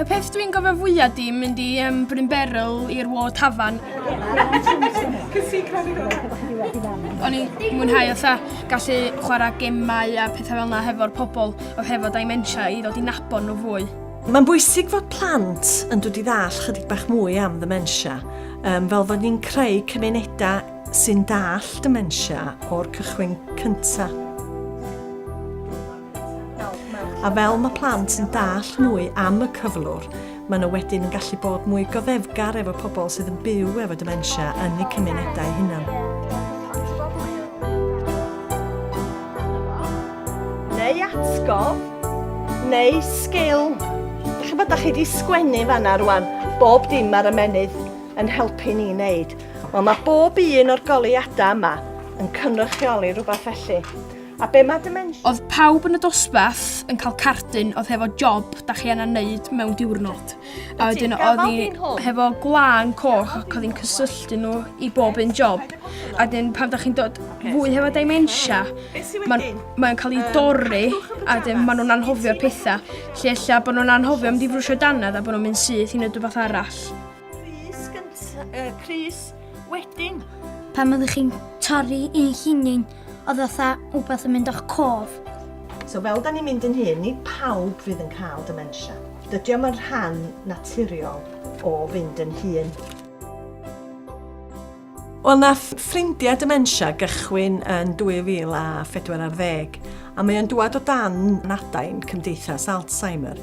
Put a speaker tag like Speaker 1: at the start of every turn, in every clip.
Speaker 1: Y peth dwi'n gofio fwyaf di mynd i um, Bryn Beryl i'r Ward Hafan. O'n i'n mwynhau fatha gallu chwarae gemau a pethau fel yna hefo'r pobl oedd hefo dementia i ddod i nabod nhw fwy.
Speaker 2: Mae'n bwysig fod plant yn dod i ddall chydig bach mwy am ddementia, um, fel fod ni'n creu cymunedau sy'n dall dementia o'r cychwyn cyntaf. A fel mae plant yn dall mwy am y cyflwr, maen nhw wedyn yn gallu bod mwy goddefgar efo pobl sydd yn byw efo dementia yn eu cymunedau hunan. Neu atgof, neu sgil. Dych chi'n bod, da chi wedi sgwennu fanna rwan, bob dim ar ymennydd yn helpu ni wneud. Wel, mae bob un o'r goleuadau yma yn cynrychioli rhywbeth felly. A be mae dementia?
Speaker 1: Oedd pawb yn y dosbarth yn cael cardyn oedd hefo job da chi angen neud mewn diwrnod. A wedyn oedd hi hefo gwlân coch ac oedd hi'n cysylltu nhw i bob un job. A wedyn pan da chi'n dod fwy hefo dementia, mae'n mae cael ei dorri a wedyn maen nhw'n anghofio'r pethau. Lle ella bod nhw'n anghofio mynd i frwsio dannedd a bod nhw'n mynd syth i wneud rhywbeth arall.
Speaker 2: Crys gynta, uh, crys wedyn.
Speaker 3: Pan oeddech chi'n torri un llinyn, oedd fatha wbeth yn mynd o'ch cof.
Speaker 2: So fel da ni'n mynd yn hyn, nid pawb fydd yn cael dementia. Dydy o'm yn rhan naturiol o fynd yn hŷn. Wel, nath Ffrindiau Dementia gychwyn yn 2004 ar ddeg, a mae o'n dŵad o dan adain Cymdeithas Alzheimer.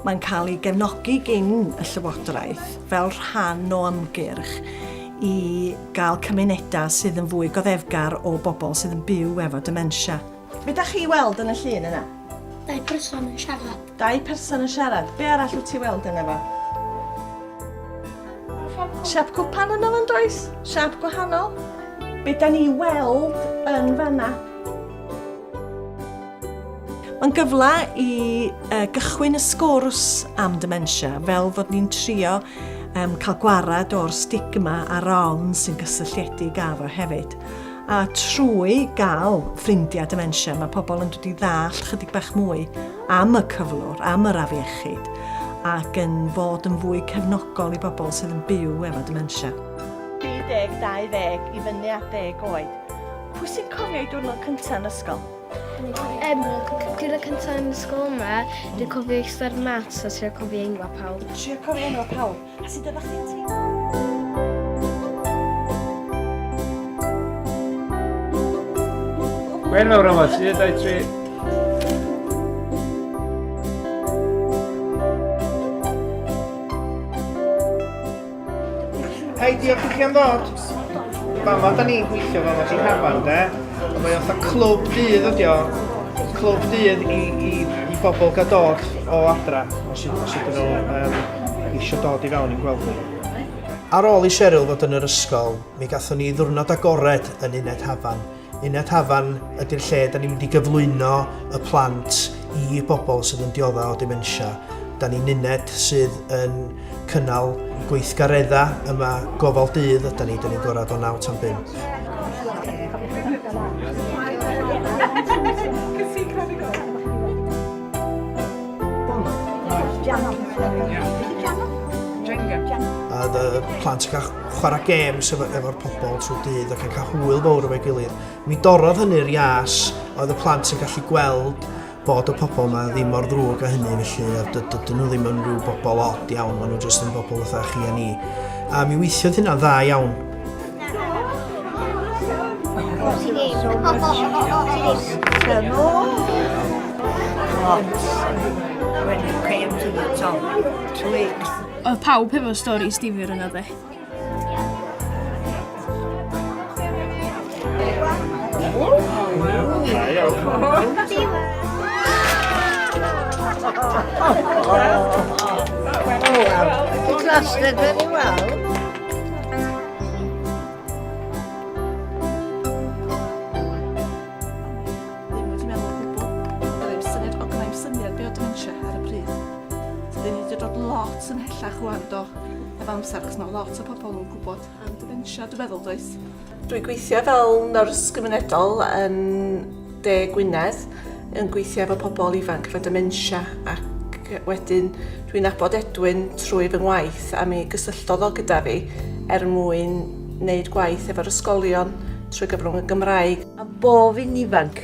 Speaker 2: Mae'n cael ei gefnogi gin y Llywodraeth fel rhan o ymgyrch i gael cymunedau sydd yn fwy goddefgar o bobl sydd yn byw efo dementia. Be da chi weld yn y llun yna?
Speaker 3: Dau person yn siarad.
Speaker 2: Dau person yn siarad. Be arall wyt ti weld yna fo? Siap cwpan yna fo'n does? Siap gwahanol. Be da ni weld yn fanna? Mae'n gyfle i uh, gychwyn y sgwrs am dementia, fel fod ni'n trio um, cael gwarad o'r stigma a'r ofn sy'n gysylltiedig â fo hefyd. A trwy gael ffrindiau dementia, mae pobl yn dod i ddall chydig bach mwy am y cyflwr, am yr afiechyd, ac yn fod yn fwy cefnogol i bobl sydd yn byw efo dementia. 30, 20 i fyny at 10 oed. Pwy sy'n cofio ei diwrnod cyntaf yn ysgol?
Speaker 3: Um, diwrnod cyntaf yn ysgol yma, dwi'n cofio eistedd ar mat a trio cofio enwa pawb.
Speaker 2: Trio cofio enwa pawb. A sut oeddech chdi'n teimlo?
Speaker 4: Gwen fawr am 1, 2, 3. Hei, diolch i chi am ddod. Fama da ni'n gweithio, fama ti'n hafan, de. Ond mae fatha clwb dydd ydi o. Clwb dydd i, i, i bobl gael dod o adra, os, os ydyn nhw um, eisiau dod i fewn i'n gweld ni. Ar ôl i Cheryl fod yn yr ysgol, mi gathon ni ddiwrnod agored yn Uned Hafan. Uned Hafan ydy'r lle da ni'n mynd i gyflwyno y plant i bobl sydd yn diodda o dementia. Da ni'n uned sydd yn cynnal gweithgareddau yma gofal dydd yda ni, da ni'n gorau o 9 tan 5. A oedd y plant yn cael chwarae games efo, efo'r pobl trwy dydd ac yn cael hwyl fawr efo'i gilydd. Mi dorrodd hynny'r ias, oedd y plant yn gallu gweld bod y pobl yma ddim mor ddrwg â hynny, felly a dydyn nhw ddim yn rhyw bobl od iawn, maen nhw jyst yn bobl fatha chi a ni. A mi weithiodd hynna'n dda iawn.
Speaker 1: Oedd pawb hefo storis difyr yna de.
Speaker 5: You clustered very well.
Speaker 6: Ddim wedi meddwl o gwbl. Oedd ddim syniad, oedd gynna i'm syniad be oedd dementia ar y pryd. So dyn ni wedi dod lot ymhellach wan do, efo amser, achos mae lot o pobl yn gwybod am dementia, dwi'n meddwl, does? Dwi'n gweithio fel nyrs gymunedol yn De Gwynedd. yn gweithio efo pobl ifanc efo dementia ac wedyn dwi'n nabod Edwin trwy fy ngwaith a mi gysylltodd o gyda fi er mwyn wneud gwaith efo'r ysgolion trwy gyfrwng y Gymraeg.
Speaker 5: A bo fi'n ifanc,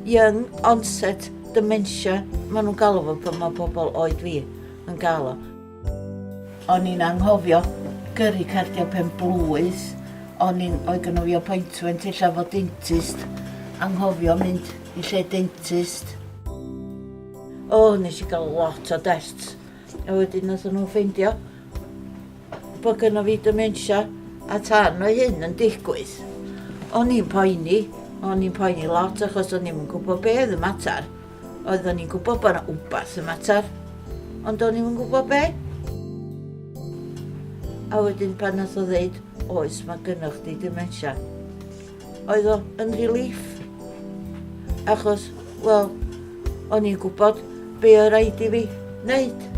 Speaker 5: young onset dementia maen nhw'n galw fo pan mae pobl oed fi yn gael o. O'n i'n anghofio gyrru cardiau pen blwydd, o'n i'n, oedd gynno fi appointment ella efo dentist, anghofio mynd i lle dentist. O, nes i gael lot o dests, a wedyn nath nhw ffeindio bod gynno fi dementia, a tan oedd hyn yn digwydd, o'n i'n poeni, o'n i'n poeni lot achos o'n i'm yn gwybod be oedd y mater. Oeddwn i'n gwybod bod 'na wbath yn mater, ond o'n i'm yn gwybod be. A wedyn pan nath o ddeud, oes, mae gynnoch chdi dementia, oedd o yn relief. Achos, wel, o'n i'n gwybod be oedd rhaid i fi wneud.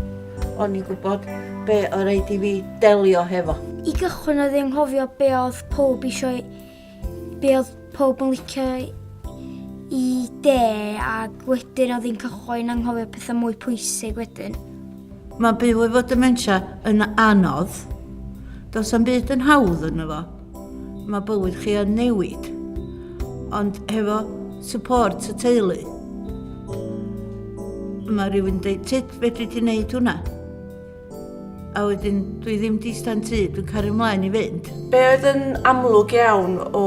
Speaker 5: O'n i'n gwybod be oedd rhaid i fi delio hefo.
Speaker 3: I gychwyn oedd hi'n nghofio be oedd pawb eisiau be oedd pawb yn licio i de ac wedyn oedd hi'n cychwyn anghofio pethau mwy pwysig wedyn.
Speaker 5: Mae byw efo dementia yn anodd. Does am byd yn hawdd yno fo. Mae bywyd chi yn newid. Ond hefo support y teulu, mae rhywun dweud, tyd, fedri di wneud hwnna? A wedyn dwi ddim 'di ista'n tŷ, dwi'n cario mlaen i fynd.
Speaker 6: Be oedd yn amlwg iawn o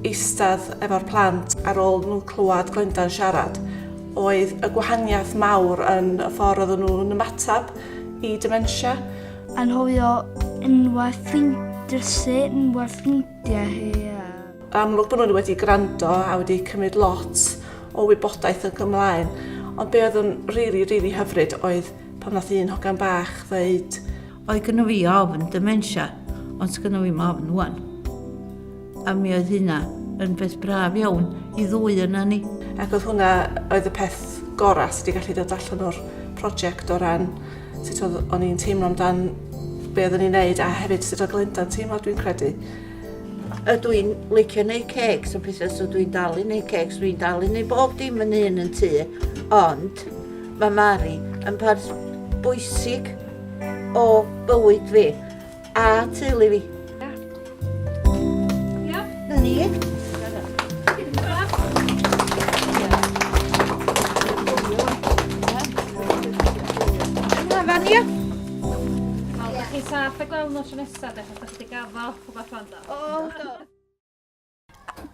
Speaker 6: eistedd efo'r plant ar ôl nhw clywed Glenda'n siarad oedd y gwahaniaeth mawr yn y ffordd oedden nhw'n ymateb i dementia.
Speaker 3: Anghofio enwau ffrind-drysu, enwau ffrindiau hi a...
Speaker 6: Amlwg bod nhw wedi gwrando a wedi cymryd lot o wybodaeth yn ymlaen, ond be oedd yn rili, rili hyfryd oedd Pan nath un hogan bach ddeud.
Speaker 5: Oedd gynno fi ofn dementia, ond sgynno fi'm ofn ŵan. A mi oedd hynna yn beth braf iawn i ddwy yna ni.
Speaker 6: Ac oedd hwnna oedd y peth gorau sydd wedi gallu dod allan o'r prosiect o ran sut oedd o'n i'n teimlo amdan be oeddwn i'n neud a hefyd sut oedd Glenda'n teimlo dwi'n credu.
Speaker 5: Ydw i'n licio neud cakes a pethau, so dwi'n dal i neud cakes, dwi'n dal i neud bob dim yn hun yn tŷ, ond mae Mari yn part bwysig o bywyd fi a teulu fi.
Speaker 1: Ia.
Speaker 5: Na ni.
Speaker 1: Na, fan ia.
Speaker 7: Wel, da chi'n saff a gweld nhw tro nesaf, de, achos da chi wedi gafo rhywbeth fan do.
Speaker 1: O, do.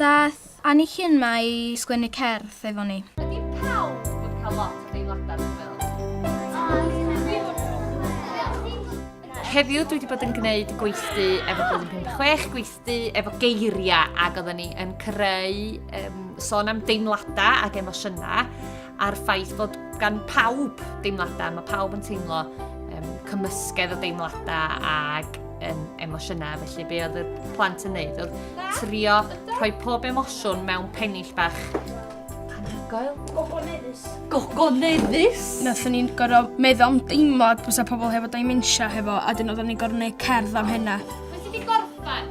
Speaker 3: Daeth Anni Llyn 'ma i sgwennu cerdd efo ni.
Speaker 7: Ydy pawb yn cael lot o deimladau, dwi'n meddwl? Heddiw dwi wedi bod yn gwneud gweithdy efo blwyddyn 5 6, gweithdy efo geiriau ac oedden ni yn creu um, sôn am deimladau ac emosiynau a'r ffaith bod gan pawb deimladau, mae pawb yn teimlo um, cymysgedd o deimladau ac yn emosiynau, felly be oedd y plant yn neud oedd trio rhoi pob emosiwn mewn pennill bach anhygoel.
Speaker 1: Gogoneddus.
Speaker 7: Gogoneddus?
Speaker 1: Nathon ni'n gorfod meddwl am deimlad bysa pobl hefo dementia hefo, a dyn oedden ni'n gorfod gwneud cerdd am hynna.
Speaker 7: Pwy sydd wedi gorffen?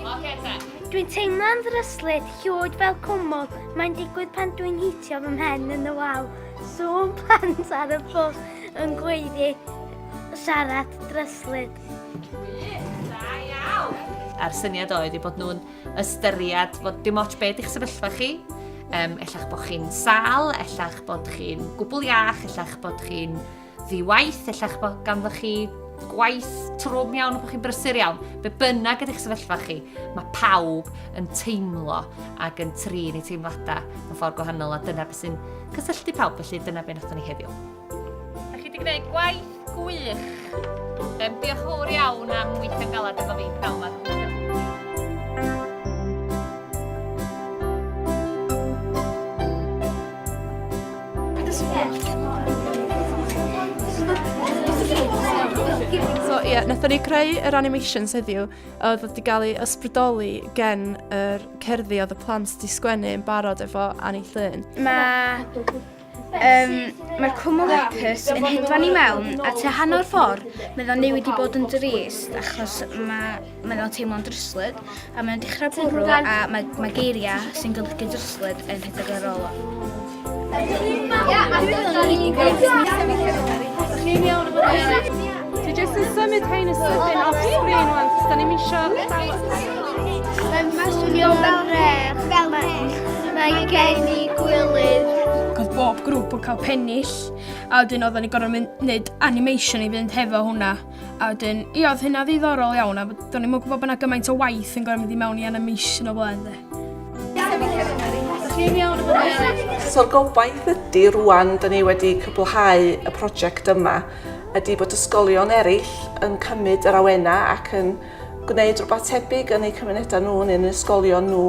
Speaker 7: Oce te.
Speaker 3: Dwi'n teimlo'n ddryslyd, llwyd fel cwmwl, mae'n digwydd pan dwi'n hitio fy mhen yn y wal. Sŵn plant ar y bws yn gweiddi siarad dryslyd.
Speaker 7: Gwych, da iawn! A'r syniad oedd eu bod nhw'n ystyried fod dim ots be di'ch sefyllfa chi, um, ella'ch bod chi'n sal, ella'ch bod chi'n gwbl iach, ella'ch bod chi'n ddi-waith, ella'ch bod ganddo chi gwaith trwm iawn, bod chi'n brysur iawn. Be bynnag ydych sefyllfa chi, mae pawb yn teimlo ac yn trin eu teimladau mewn ffordd gwahanol a dyna beth sy'n cysylltu pawb, felly dyna beth wnaethon ni heddiw. Da chi wedi gwneud gwaith gwych. Um, diolch yn fawr iawn am weithio'n galed efo fi pnawn yma.
Speaker 1: So ie, yeah, nathon ni creu yr animations heddiw oedd wedi cael ei ysbrydoli gen yr cerddi oedd y plant di sgwennu yn barod efo Annie Llyn.
Speaker 3: Mae
Speaker 8: Um, mae'r cwmwl hapus yn hedfan i mewn a tua hanner ffordd mae o'n newid i bod yn drist achos mae, mae o'n teimlo'n dryslyd a mae'n dechrau bwrw a mae, mae geiriau sy'n golygu dryslyd yn rhedeg ar ôl o.
Speaker 9: Ti jyst yn symud rhain yn sydyn off screen wan, cos da ni'n isio...
Speaker 3: Mae'n swnio fel rech. Fel rech. Mae gen i gwilydd.
Speaker 1: Ac oedd bob grŵp yn cael pennill, a wedyn oedden ni gorfod mynd wneud animation i fynd hefo hwnna. A wedyn, ia, oedd hynna ddiddorol iawn, a do'n i'm yn gwybod bod yna gymaint o waith yn gorfod mynd i mewn i animation o blaen, de.
Speaker 6: So'r gobaith ydy rwan, da ni wedi cwblhau y prosiect yma, ydy bod ysgolion eraill yn cymryd yr awenau ac yn gwneud rhywbeth tebyg yn eu cymunedau nhw neu yn eu ysgolion nhw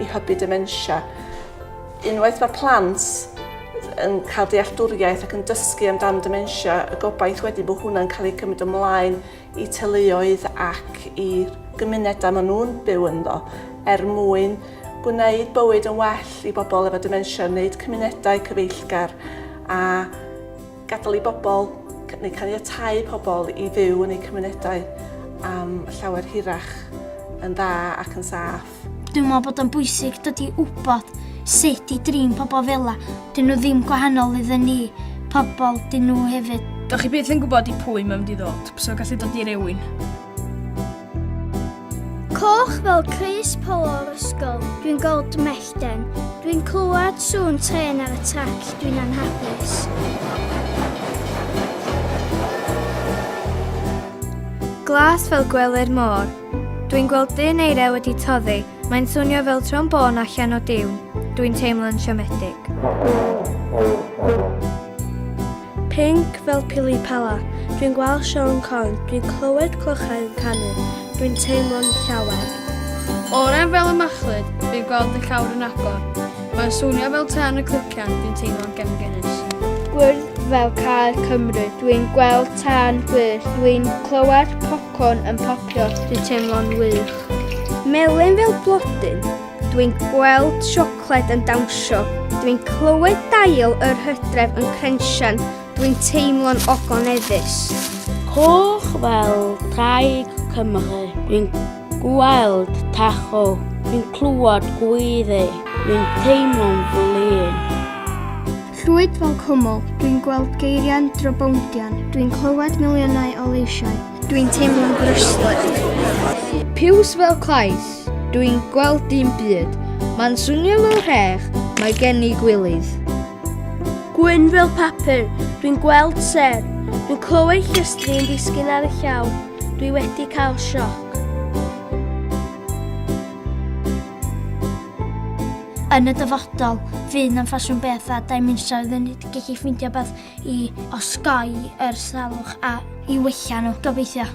Speaker 6: i hybu dementia. Unwaith mae'r plant yn cael dealltwriaeth ac yn dysgu amdan dementia, y gobaith wedyn bod hwnna'n cael ei cymryd ymlaen i teuluoedd ac i'r gymunedau maen nhw'n byw ynddo er mwyn gwneud bywyd yn well i bobl efo dementia, wneud cymunedau cyfeillgar a gadael i bobl neu caniatáu pobl i fyw yn eu cymunedau am llawer hirach yn dda ac yn saff.
Speaker 3: Dwi'n meddwl bod o'n bwysig dod i wybod sut i drin pobl fel 'a. Dyn nhw ddim gwahanol iddyn ni, pobl dyn nhw hefyd.
Speaker 1: Dach chi byth yn gwybod i pwy mae'n mynd i ddod, so gallu dod i rywun.
Speaker 3: Coch fel crys polo'r ysgol, dwi'n gweld mellten. Dwi'n clywed sŵn trên ar y trac, dwi'n anhapus.
Speaker 8: Glas fel gwely'r môr. Dwi'n gweld dyn eira wedi toddi, mae'n swnio fel trombôn allan o diwn. Dwi'n teimlo'n siomedig.
Speaker 3: Pinc fel pili pala. Dwi'n gweld Siôn Corn, dwi'n clywed clychau yn canu. Dwi'n teimlo'n llawen.
Speaker 1: Oren fel y machlud, dwi'n gweld y llawr yn agor. Mae'n swnio fel tân y clician, dwi'n teimlo'n gefngenus.
Speaker 3: Gwyrdd fel car Cymru, dwi'n gweld tân gwyllt, dwi'n clywed popcorn yn popio, dwi'n teimlo'n wych.
Speaker 8: Melyn fel blodyn, dwi'n gweld siocled yn dawnsio, dwi'n clywed dail yr hydref yn crensian, dwi'n teimlo'n ogoneddus.
Speaker 10: Coch fel traig Cymru, dwi'n gweld tacho, dwi'n clywed gweiddi, dwi'n teimlo'n flin.
Speaker 3: Llwyd fel cwmwl, dwi'n gweld geiriau'n drobowndian, dwi'n clywed miliynau o leisiau, dwi'n teimlo'n ddryslyd.
Speaker 8: Piws fel clais, dwi'n gweld dim byd, mae'n swnio fel rhech, mae gen i gwilydd.
Speaker 3: Gwyn fel papur, dwi'n gweld sêr, dwi'n clywed llestri yn disgyn ar y llawr, dwi wedi cael sioc. Yn y dyfodol, fydd na'n ffasiwn beth a dementia fyddwn ni wedi gallu ffeindio beth i osgoi yr salwch a i wella nhw, gobeithio.